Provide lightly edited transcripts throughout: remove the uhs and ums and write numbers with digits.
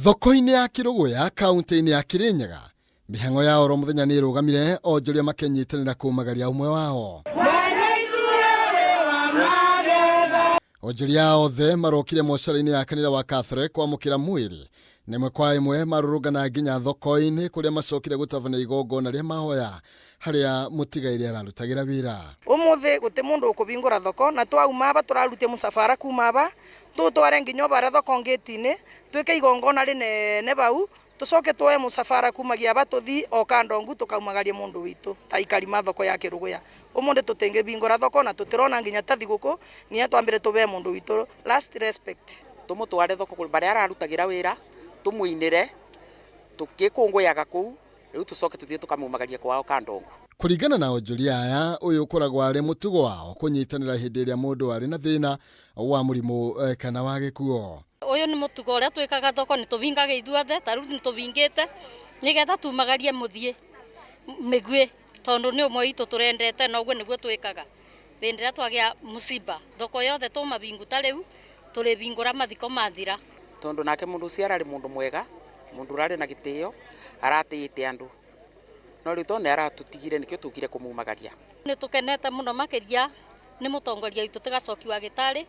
Thoko-inĩ ya Kĩrũgũya kaunti-inĩ ya Kĩrĩnyaga, mĩhang'o ya oro mũthenya nĩ ĩrũgamire onjoria makĩnyitanĩra kũmagaria ũmwe wao. Onjoria othe marokire mocarĩ-inĩ ya kanitha wa Catholic kwamũkĩra mwĩrĩ na ĩmwe kwa ĩmwe marũrũngana nginya thoko-inĩ kũrĩa macokire gũtabania igongona rĩa mahoya harĩa mũtigairĩ ararutagĩra wĩra. Umuthi guti mundu ukubingura thoko na twauma aba turarutia musafara kuma aba tutware nginya baria thoko ngeti-ini twike igongona rinene bau tucoke tuoe musafara kumagia aba tuthi o kandongu tukaumagaria mundu witu ta aikari ma thoko ya Kiruguya. Umuthi tutingibingura thoko na tutirona nginya ta thiguku nginya twambire tube mundu witu last respect. Tumutware thoko baria ararutagira wira tumuinire tukikunguyaga kuu riu tucoke tuthie tukamumagaria kwao kandongu. Kũringana na onjoria aya, ũyũ ũkoragwo arĩ mũtugo wao kũnyitanĩra hĩndĩ ĩrĩa mũndũ arĩ na thĩna wa mũrimũ kana wa gĩkuo. Ũyũ nĩ mũtugo ũrĩa twĩkaga thoko, nĩ tũbingaga ithuothe, ta rĩu nĩ tũbingĩte nĩgetha tumagarie mũthiĩ mĩguĩ tondũ nĩ ũmwe witũ tũrendete na ũguo nĩguo twĩkaga. Hĩndĩ ĩrĩa twagĩa mũciba thoko yothe tũmabingu ta rĩu tũrĩbingũra mathiko mathira. Tondũ nake mũndũ ũcio ararĩ mũndũ mwega, mũndũ ũrarĩ na gĩtĩo, aratĩĩte andũ. No rĩu tondũ nĩ aratutigire nĩkĩo tũkire kũmumagaria. Nĩ tũkenete mũno makĩria nĩ mũtongoria witũ ti Gacoki wa Gĩtarĩ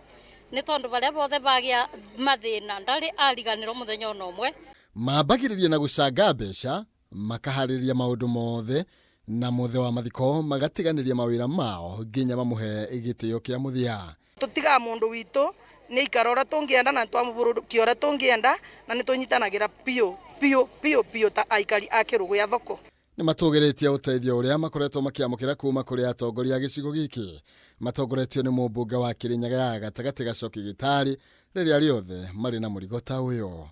nĩ tondũ barĩa bothe bagĩa mathĩna ndarĩ ariganĩrwo mũthenya ona ũmwe. Mambagĩrĩria na gũcanga mbeca, makaharĩrĩria maũndũ mothe na mũthĩ wa mathiko magatiganĩria mawĩra mao nginya mamũhe gĩtĩo kĩa mũthia. Tutigaa mundu witu ni ikara uria tungienda na twamuburukia uria tungienda na ni tunyitanagira piu piu piu piu ta aikari a Kiruguya thoko. Nĩ matũgĩrĩtie ũteithio ũrĩa makoretwo makĩamũkĩra kuma kũrĩ atongoria a gĩcigo gĩkĩ matongoretio nĩ mũmbunge wa Kĩrĩnyaga ya gatagatĩ Gacoki Gĩtarĩ rĩrĩa rĩothe marĩ na mũrigo ta ũyũ.